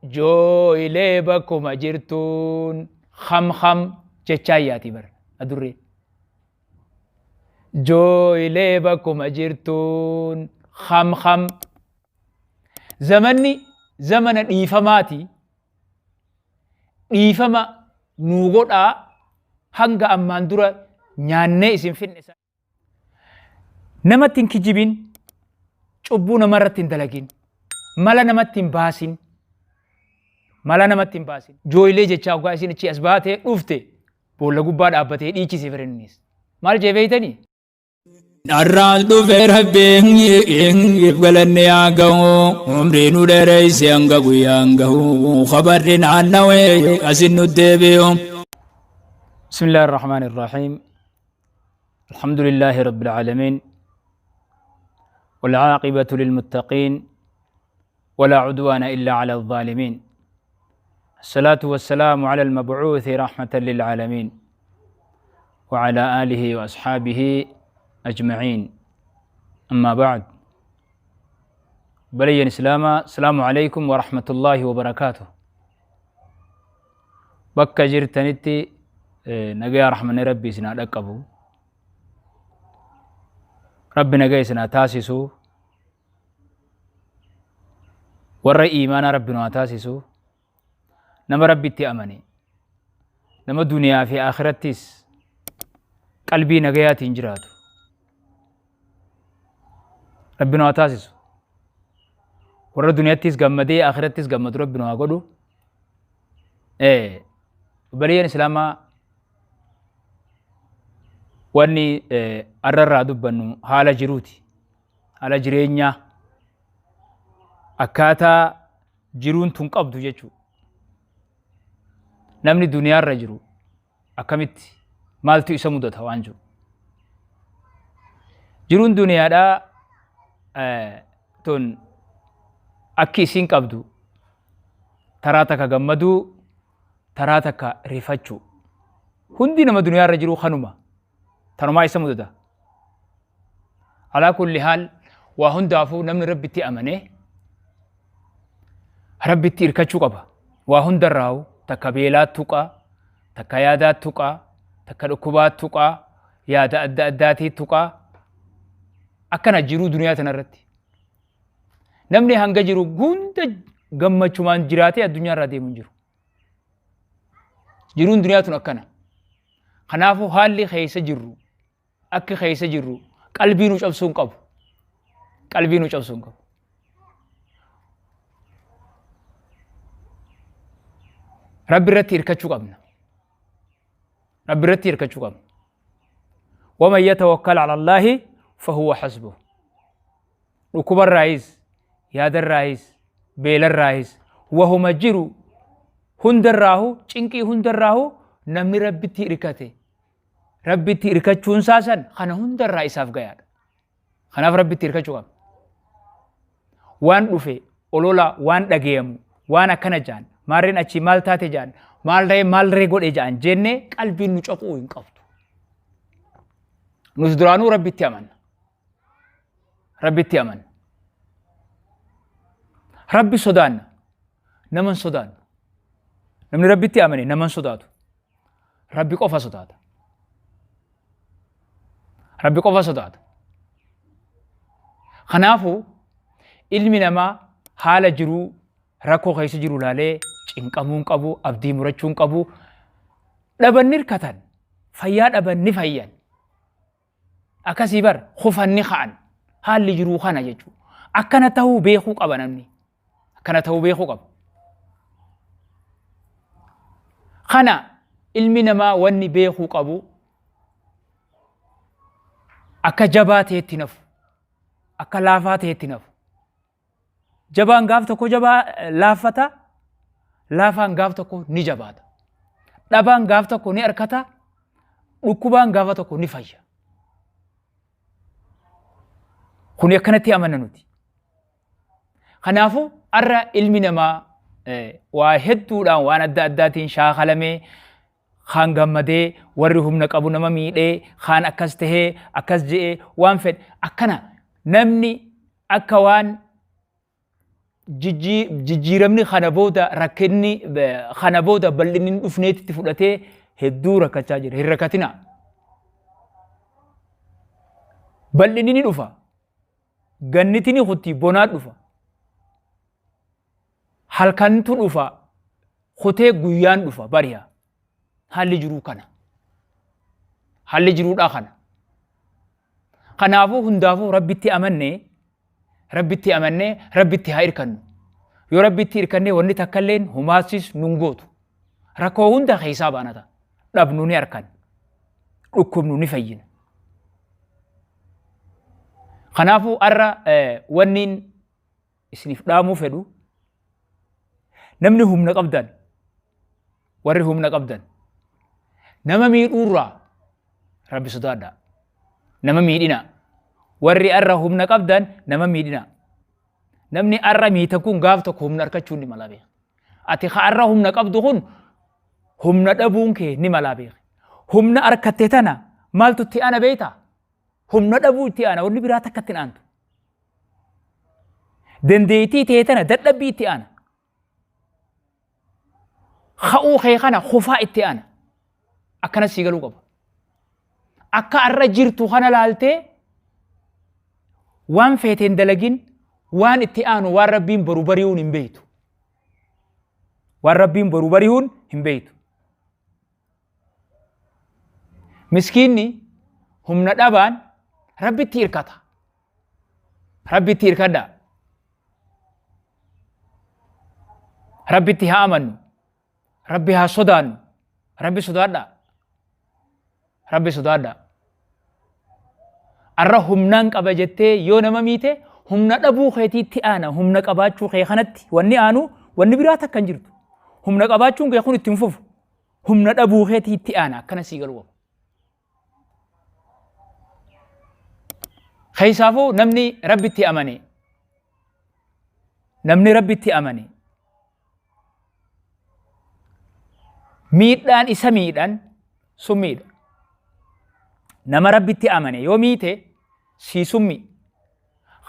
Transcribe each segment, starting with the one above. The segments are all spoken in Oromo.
Jooyilee bakkuma jirtuun ham ham jechaa yaati bar adurreen. Jooyilee bakkuma jirtuun ham ham. Zamanni zamana dhiifamaati. Dhiifama nuu godhaa hanga ammaan dura nyaannee isin finne sana. Namatti hin kijibin, cubbuu namarratti hin dalagin, mala namatti hin baasin, mala namatti hin baasin. Jooyilee jechaa ogaa isin achi as baatee dhufte boolla gubbaa dhaabbatee dhiichise firennis. Maal jee beeytanii? Dharraan dhufe rabbiin galanni haa gahu umrii nu dheereyse hanga guyyaan gahu khabarri naannawee asin nu deebi'u. بسم الله الرحمن الرحيم الحمد لله رب العالمين والعاقبة للمتقين ولا عدوان إلا على الظالمين الصلاة والسلام على المبعوث رحمة للعالمين وعلى آله وأصحابه أجمعين أما بعد بلي إسلاما السلام عليكم ورحمة الله وبركاته بك جرتنتي نجا رحمن ربي سنا دقبو ربي نجا سنا تاسسو warra iimaanaa rabbi nu haa taasisu nama rabbitti amane nama duniyaa fi akhirattis qalbii nagayaatiin jiraatu rabbi nu haa taasisu warra duniyattis gammadee akhirattis gammadu rabbi nu haa godhu. Obboleeyyan islaamaa, wanni arrarraa dubbannu haala jiruuti, haala jireenyaa, akkaataa jiruun tun qabdu jechuudha. Namni duniyaarra jiru akkamitti, maaltu isa mudata waan jiru. Jiruun duniyaadhaa tun akki isiin qabdu taraa takka gammaduu, taraa takka rifachuu. Hundi nama duniyaarra jiru kanuma. Tanumaa isa mudata. Alaa kulli haal, waa hundaafuu namni rabbitti amanee rabbitti hirkachuu qaba. Waa hundarraahu takka beelaa tuqaa, takka yaadaa tuqaa, takka dhukkubaa tuqaa, yaada adda addaatii tuqaa. Akkana jiruu duniyaa tanarratti. Namni hanga jiru hunda gammachumaan jiraatee addunyaarraa deemu hin jiru. Jiruun duniyaa tun akkana. Kanaafuu haalli keessa jirru, akki keessa jirru qalbii nu cabsuu hin qabu. Qalbii nu cabsuu hin qabu. Rabbi irratti hirkachuu qabna. Rabbi irratti hirkachuu qabna. Waman yatawakkal ala Allaahi fahuwa hasbuh. Dhukkubarraayis, yaadarraayis, beelarraayis, wahuma jiru hundarraahu, cinqii hundarraahu namni rabbitti hirkate, rabbitti hirkachuun isaa san kana hundarraa isaaf gayaadha. Kanaaf rabbitti hirkachuu qabna. Waan dhufe olola, waan dhageeyamu, waan akkana jaan, maarreen achii maal taate jaan, maalree maalree godhe jaan jennee qalbiin nu copuu hin qabdu. Nus duraanuu rabbitti amanna. Rabbitti amanna. Rabbi sodaanna. Nama hin sodaannu. Namni rabbitti amane nama hin sodaatu. Rabbi qofa sodaata. Rabbi qofa sodaata. Kanaafuu ilmi namaa haala jiruu rakkoo keessa jiru ilaalee cinqamuu hin qabu, abdii murachuu hin qabu. Dhaban ni hirkatan, fayyaa dhaban ni fayyan. Akkasii bar kufan ni ka'an. Haalli jiruu kana jechuudha. Akkana ta'uu beekuu qaba namni. Akkana ta'uu beekuu qaba. Kana ilmi namaa wanni beekuu qabu akka jabaa ta'etti nafu. Akka laafaa ta'etti nafu. Jabaan gaaf tokko jabaa laaffata, laafaan gaaf tokko ni jabaata. Dhabaan gaaf tokko ni arkata, dhukkubaan gaafa tokko ni fayya. Kuni akkanatti amanna nuti. Kanaafuu har'a ilmi namaa waa hedduudhaan waan adda addaatiin shaakalamee kaan gammadee, warri humna qabu nama miidhee, kaan akkas tahee, akkas je'ee, waan fedhe akkana namni akka waan Jijjiiramni kana booda rakkinni kana booda bal'inni hin dhufneetitti fudhatee hedduu rakkachaa jira. Hin rakkatinaa. Bal'inni ni dhufa. Ganniti ni kutti bonaa dhufa. Halkantu dhufa. Kutee guyyaan dhufa bari'a. Haalli jiruu kana. Haalli jiruudhaa kana. Kanaafuu hundaafuu Rabbitti amannee Rabbitti amannee Rabbitti haa irkannu. Yoo Rabbitti irkannee wanni takkalleen humaatsis nun gootu. Rakkoo hunda keessaa baanata. Dhabnu ni arkan. Dhukkubnu ni fayyina. Kanaafuu har'a wanniin isiniif dhaamuu fedhu namni humna qabdan warri humna qabdan nama miidhuurraa rabbi sodaadhaa nama miidhina warri arra humna qabdan nama miidhina namni arra miitan kun gaaf tokko humna arkachuun ni mala beeka ati ka arra humna qabdu kun humna dhabuun kee ni mala beeka humna arkatte tana maaltu itti ana beekta humna dhabuu itti aana wanni biraa takka itti aantu Dandeettii tee tana dadhabbii itti aana. Ka'uu kee kana kufaa itti aana. Akkana sii galuu qaba. Akka arra jirtu kana laaltee waan feeteen dalagin waan itti aanu waan rabbiin boru bari'uun hin beektu. Waan rabbiin boru bari'uun hin beektu. Miskiinni humna dhabaan rabbitti hirkata. Rabbitti hirkadhaa. Rabbitti haa amannu. Rabbi haa sodaannu. Rabbi sodaadhaa. Rabbi sodaadhaa. Arra humnaan qaba jettee yoo nama miite humna dhabuu keetiitti aana humna qabaachuu kee kanatti wanni aanu wanni biraa takka hin jirtu. Humna qabaachuun kee kun itti hin fufu. Humna dhabuu keetiitti aana akkana sii galuu qaba. Keessaafuu namni rabbitti amane namni rabbitti amane miidhaan isa miidhan summiidha. Nama rabbitti amane yoo miite sii summi.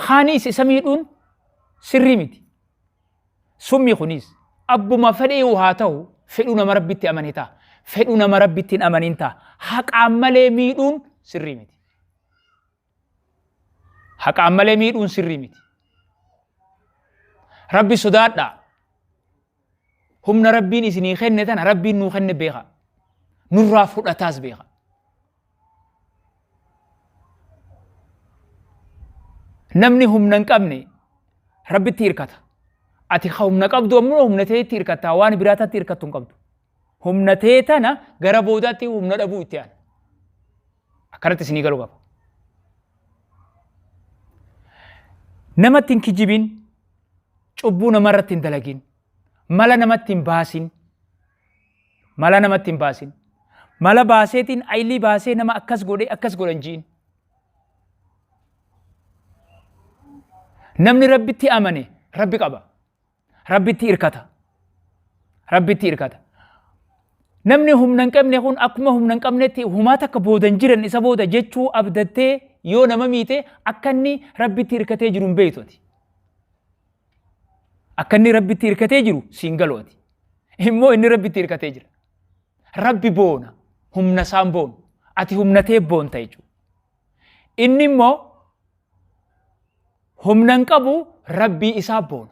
Kaanis isa miidhuun sirrii miti. Summi kunis abbuma fedheeyu haa ta'u fedhuu nama rabbitti amane ta'a. Fedhuu nama rabbitti hin amanin ta'a. Haqaan malee miidhuun sirrii miti. Haqaan malee miidhuun sirrii miti. Rabbi sodaadhaa. Humna rabbiin isinii kenne tana rabbiin nuu kenne beeka. Nurraa fudhataas beeka. Namni humna hin qabne rabbitti hirkata. Ati ka humna qabdu ammoo humna teetti hirkatta waan biraatatti hirkattu hin qabdu. Humna tee tana gara boodaatti humna dhabuu itti aana. Akkanatti isinii galuu qaba. Namatti hin kijibin, cubbuu namarratti hin dalagin, mala namatti hin baasin, Mala namatti hin baasin. Mala baaseetiin aylii baasee nama akkas godhee akkas godhan ji'in. Namni rabbitti amane rabbi qaba. Rabbitti irkata. Rabbitti irkata. Namni humna hin qabne kun akkuma humna hin qabnetti humaa takka booda hin jiran isa booda jechuu abdattee yoo nama miite akka inni rabbitti irkatee jiru hin beektu ati. Akka inni rabbitti hirkatee jiru siin galu ati. Immoo inni rabbitti hirkatee jira. Rabbi boona. Humna isaan boonu. Ati humna tee boonta jechuudha. Inni immoo humna hin qabu rabbii isaa boona.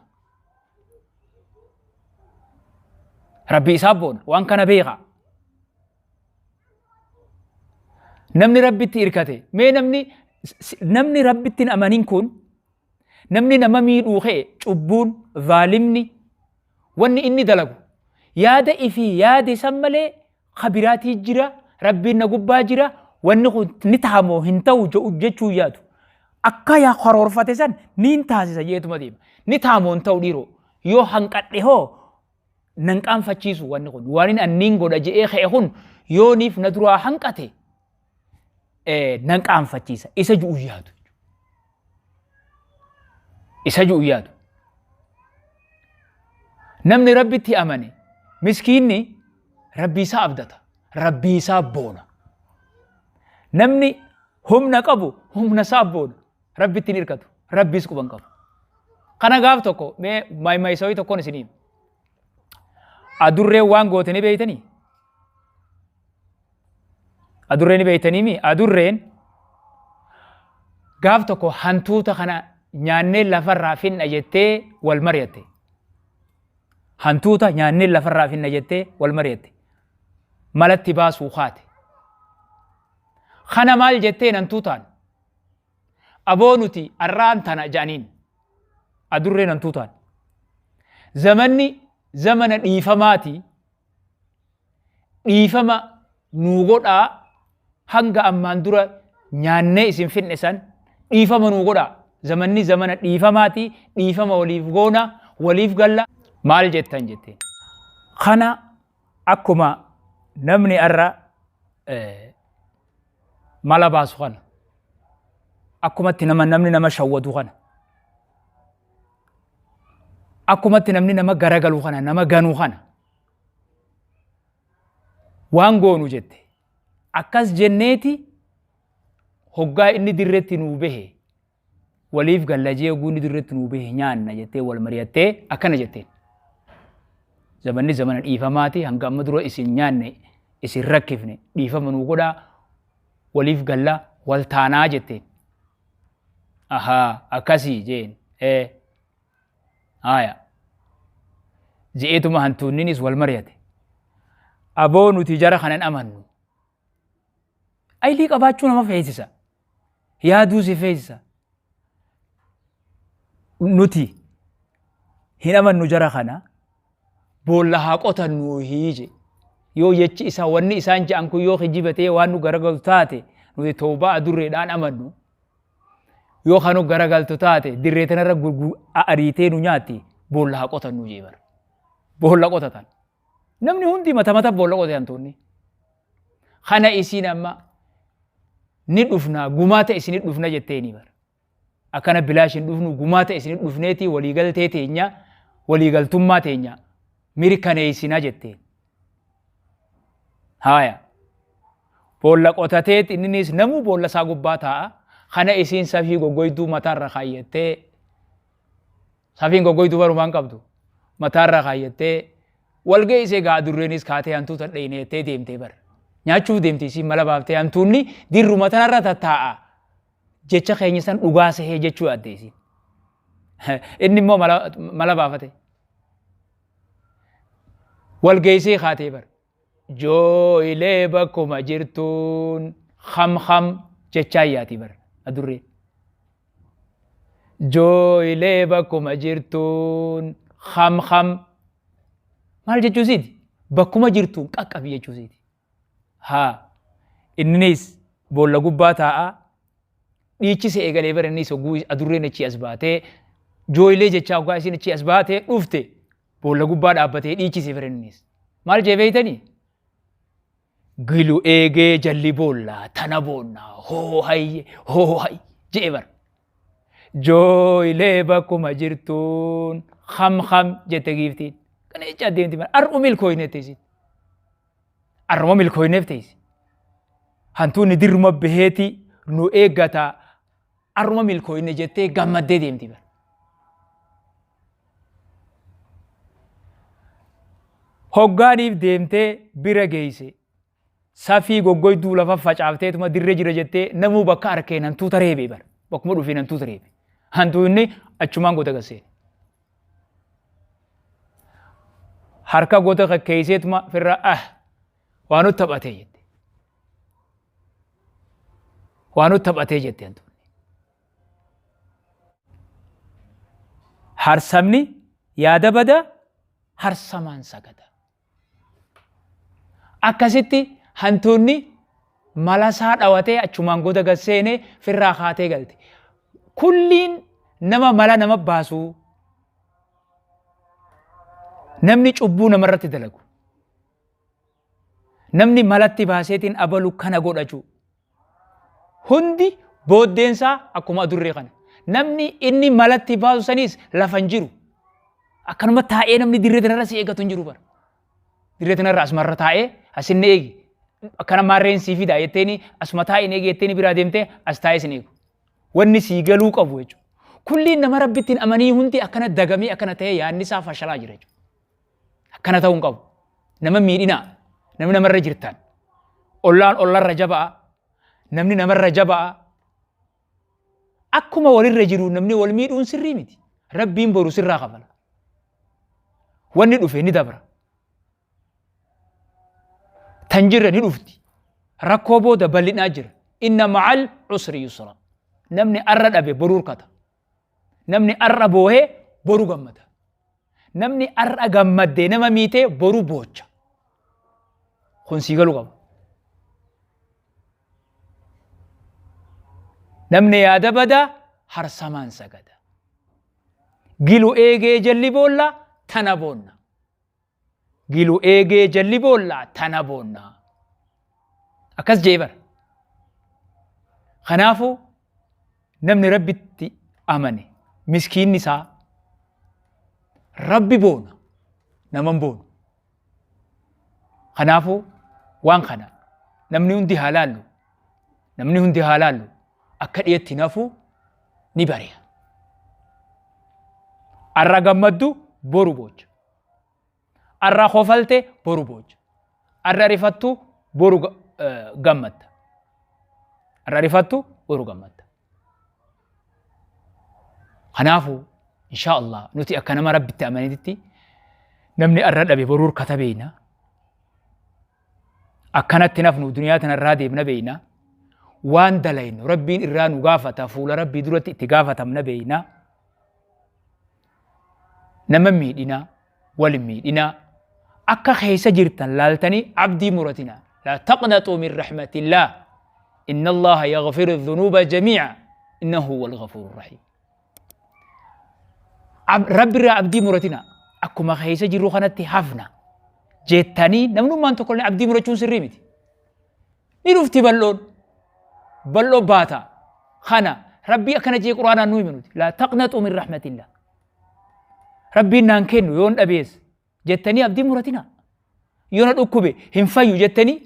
Rabbii isaa boona. Waan kana beekaa. Namni rabbitti hirkate. Mee namni namni rabbitti hin amanin kun Namni nama miidhuu ka'e cubbuun, zaalimni, wanni inni dalagu yaada ifii yaade san malee ka biraatii jira, rabbiin na gubbaa jira, wanni kun ni taha moo hin ta'u jedhu jechuu hin yaadu. Akka yaa karoorfate san niin taasisa jeetuma deema. Ni taha moo hin ta'u dhiiroo? Yoo hanqadhe hoo nan qaanfachiisu wanni kun. Waan anniin godha je'ee ka'e kun yooniif na duraa hanqate nan qaanfachiisa. Isa ju'u yaadu. Isa ju'u yaadu. Namni rabbitti amane miskiinni rabbii isaa abdata. Rabbii isaa boona. Namni humna qabu humna isaa boona. Rabbitti hin hirkatu. Rabbiis quban qabu. Kana gaaf tokko mee maaymaayisawii tokkoon isinii hima. Adurreen waan goote ni beeytanii? Adurree ni beeytanii mi? Adurreen gaaf tokko hantuuta kana nyaannee lafarraa finna jettee wal mari'atte. Hantuuta nyaannee lafarraa finna jettee wal mari'atte. Malatti baasuu kaate. Kana maal jetteen hantuutaan? Aboo nuti arraan tana jedhaniin. Adurreen hantuutaan. Zamanni zamana dhiifamaati. Dhiifama nuu godhaa hanga ammaan dura nyaannee isin finne san dhiifama nuu godhaa. Zamanni zamana dhiifamaati dhiifama waliif goona waliif galla maal jettan jetteen. Kana akkuma namni arra mala baasu kana akkumatti nama namni nama shawwadu kana akkumatti namni nama garagalu kana nama ganu kana waan goonu jette akkas jenneeti hoggaa inni dirretti nuu bahe waliif galla jee hogguu inni dirretti nuu bahe nyaanna jettee wal mari'attee akkana jetteen. Zamanni zamana dhiifamaati hanga amma dura isin nyaanne isin rakkifne dhiifama nuu godhaa waliif galla wal taanaa jetteen. Ahaa akkasii jeen ee. Haaya. Je'eetuma hantuunninis wal mari'ate. Aboo nuti jara kanan amannu. Aylii qabaachuu nama feesisa. Yaaduu si feesisa. Nuti hin amannu jara kana boolla haa qotannu hiije. Yoo jechi isaa wanni isaan je'an kun yoo kijiba ta'e waan nu garagalu taate nuti toobaa adurreedhaan amannu. Yoo kan nu garagaltu taate dirree tanarra ariitee nu nyaatti boolla haa qotannu jee bara. Boolla qotatan. Namni hundi mata mata boolla qote hantuunni. Kana isiin amma ni dhufna gumaata isinit dhufna jetteeni bara. Akkana bilaash hin dhufnu gumaata isinit dhufneeti waliigaltee teenya waliigaltummaa teenya mirkaneessina jetteen. Haaya. Boolla qotateet inninis namuu boolla isaa gubbaa taa'a. Kana isiin safii goggoyduu mataarra kaayyattee safiin goggoyduu barumaan qabdu mataarra kaayyattee wal geessee gaa adurreenis kaatee hantuuta dheyne jettee deemtee bara. Nyaachuuf deemti isiin mala baaftee hantuunni dirruma tanarra tattaa'a. Jecha keenya san dhugaa sehee jechuu yaadde isiin. Inni immoo mala baafate. Wal geessee kaatee bara. Jooyilee bakkuma jirtuun ham ham jechaa yaati bara adurreen. Jooyilee bakkuma jirtuun ham ham maal jechuu isiiti? Bakkuma jirtuun qaqqabi jechuu isiiti. Haa inninis boolla gubbaa taa'aa dhiichise eegalee bara innis hogguu adurreen achii as baatee jooyilee jechaa hoggaa isiin achii as baatee dhufte boolla gubbaa dhaabbatee dhiichise bara innis. Maal jee beeytanii? Gilu eegee jalli boollaa tana boonnaa hoo hayye hoo hayye jee bara. Jooyilee bakkuma jirtuun ham ham jette giiftiin. Kana jechaa deemti bara ar'u milkooyneette isiin. Arruma milkooyneef teessi. Hantuunni dirruma baheeti nu eeggata arruma milkooyne jettee gammaddee deemti bara. Hoggaaniif deemtee bira geeyse. Safii goggoyduu lafa facaafteetuma dirree jira jettee namuu bakka arkeen hantuuta reebe bara. Bakkuma dhufeen hantuuta reebe. Hantuunni achumaan goda gaseene. Harka goda kakkeesseetuma firra ah waa nutti taphatee jette. Waa nutti taphatee jette hantuunni. Harsamni yaada bada harsamaan sagada. Akkasitti hantuunni malasaa dhawatee achumaan goda gad seenee firraa kaatee galte. Kulliin nama mala nama baasuu namni cubbuu namarratti dalagu namni malatti baaseetiin abalu kana godhachuu hundi booddeensaa akkuma adurree kana. Namni inni malatti baasu saniis lafa hin jiru. Akkanuma taa'ee namni dirree tanarra si eegatu hin jiru bara. Dirree tanarra asumarra taa'ee asin eegi. Akkana maarreen sii fida jetteeni asuma taa'ee eegi jetteeni biraa deemtee as taa'ee sin eegu. Wanni sii galuu qabu jechuudha. Kulliin nama Rabbitti hin amanii hundi akkana dagamee akkana ta'ee yaadni isaa fashalaa jira jechuudha. Akkana ta'uu hin qabu. Nama miidhinaa. Namni namarra jirtan. Ollaan ollarra jaba'a. Namni namarra jaba'a. Akkuma walirra jiru namni wal miidhuun sirrii miti. Rabbiin boru sirraa kafala. Wanni dhufe ni dabra. Tan jirre ni dhufti. Rakkoo booda bal'inaa jira. Inna ma'al usri yusra. Namni arra dhabe boru hirkata. Namni arra boohee boru gammada. Namni arra gammaddee nama miitee boru boocha. Kun sii galuu qaba. Namni yaada badaa harsamaan sagada. Gilu eegee jalli boolla tana boonna. Gilu eegee jalli boolla tana boonna. Akkas jee bara. Kanaafuu namni Rabbitti amane miskiinni isaa Rabbi boona naman boonu. Kanaafuu waan kana namni hundi haa laallu namni hundi haa laallu akka dhiyetti nafu ni bari'a. Arra gammaddu boru boocha. Arra kofalte boru boocha. Arra rifattu boru gammadda. Arra rifattu boru gammadda. Kanaafuu insha Allah nuti akka nama Rabbitti amanetitti namni arra dhabe boruu hirkata beeyna. Akkanatti nafnu duniyaa tana irraa deemna beeyna. Waan dalaynu Rabbiin irraa nu gaafata fuula Rabbii duratti itti gaafatamna beeyna. Nama miidhinaa wal hin miidhinaa akka keessa jirtan laaltanii abdii muratinaa. Laa taqnaxuu min rahmatillaah. Inna Allaha yaghfiru dhunuuba jamii'a. Innahu huwal ghafuurur rahiim. Rabbi irraa abdii muratinaa. Akkuma keessa jirru kanatti hafna. Jettanii namnummaan tokkollee abdii murachuun sirrii miti. Ni dhufti bal'oon. Bal'oo baata. Kana Rabbii akkana jee Qur'aanaan nu hime nuti. Laa taqnaxuu min rahmatillah. Rabbiin naan kennu yoon dhabees jettanii abdii muratinaa. Yoo na dhukkube hin fayyu jettanii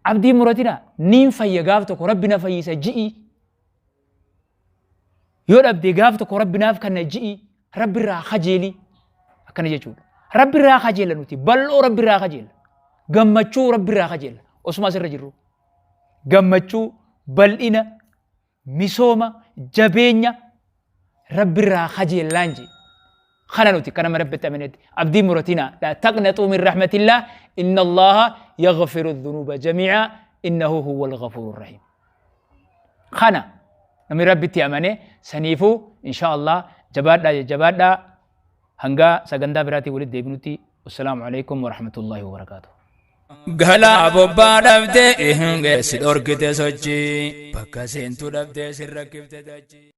abdii muratinaa. Niin fayya gaaf tokko Rabbi na fayyisa ji'i. Yoo dhabde gaaf tokko Rabbi naaf kenna ji'i. Rabbi irraa kajeeli. Akkana jechuudha. Rabbi irraa kajeela nuti. Bal'oo Rabbi irraa kajeela. Gammachuu Rabbi irraa kajeela. Osuma asirra jirru. Gammachuu, bal'ina, misooma, jabeenya Rabbi irraa kajeellaan jee. Kana nuti kana Rabbitti amanetti abdii muratinaa laa taqnaxuu min rahmatillaah inna Allaaha yaghfiru dhunuuba jamii'a innahu huwal ghafuurur rahiim. Kana namni Rabbitti amane saniifuu insha Allah jabaadhaa jajjabaadhaa hanga sagantaa biraatiin walitti deebinutti wassalaamu alaikum warahmatullaahi wabarakaatuh. Galaa bobbaa dhabdee si dhorkite sochii bakka seentu dhabdee si rakkifte dachii.